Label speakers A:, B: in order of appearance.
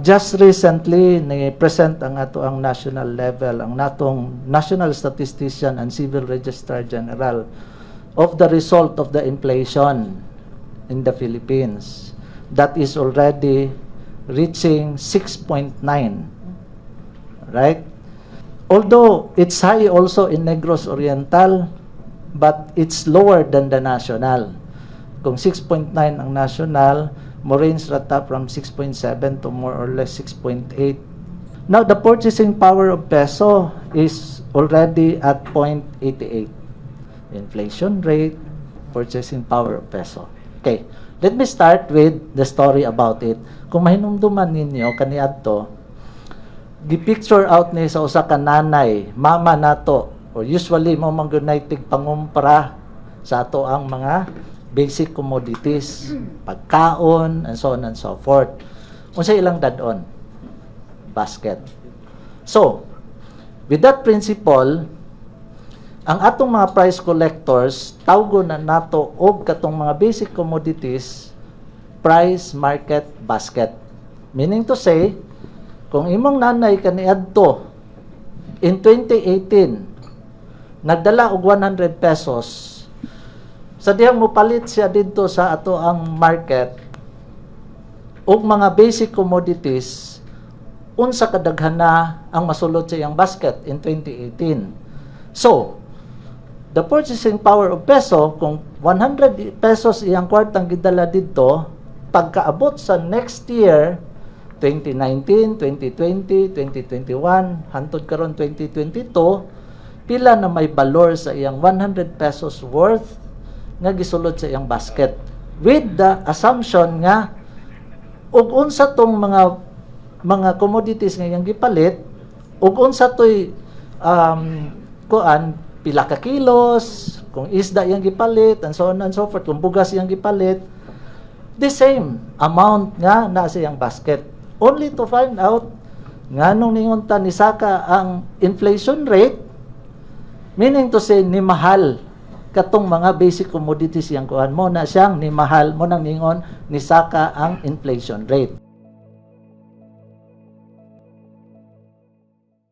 A: Just recently, ni-present ang ato ang national level, ang natong National Statistician and Civil Registrar General of the result of the inflation in the Philippines. That is already reaching 6.9. Right? Although it's high also in Negros Oriental, but it's lower than the national. Kung 6.9 ang national, mo range ra ta from 6.7 to more or less 6.8. Now, the purchasing power of peso is already at 0.88. Inflation rate, purchasing power of peso. Okay, let me start with the story about it. Kung mahinumduman ninyo, kaniadto, gi-picture out ni sa usa ka nanay, mama nato, or usually mao man gyud nay tigpangumpra sa ato ang mga basic commodities, pagkaon, and so on and so forth. Unsa ilang dad-on? Basket. So, with that principle, ang atong mga price collectors, tawgon na nato og katong mga basic commodities price market basket. Meaning to say, kung imong nanay kaniadto in 2018 nagdala og 100 pesos, sa dihang mopalit siya didto sa ato ang market og mga basic commodities, unsa kadaghan na ang masulod sa iyang basket in 2018? So, the purchasing power of peso, kung 100 pesos iyang kwartang gidala didto, pagkaabot sa next year, 2019, 2020, 2021, hantod karon 2022, pila na may balor sa iyang 100 pesos worth nga gisulod sa iyang basket? With the assumption nga ug unsa tong mga commodities nga iyang gipalit ug unsa toy kuan, pila ka kilos, kung isda iyang gipalit and so on and so forth, kung bugas iyang gipalit, the same amount nga naa sa iyang basket. Only to find out nga nung ningon ta ni saka ang inflation rate, meaning to say ni mahal katong mga basic commodities iyang kuan, mao na siyang ni mahal, mao nang ningon ni saka ang inflation rate.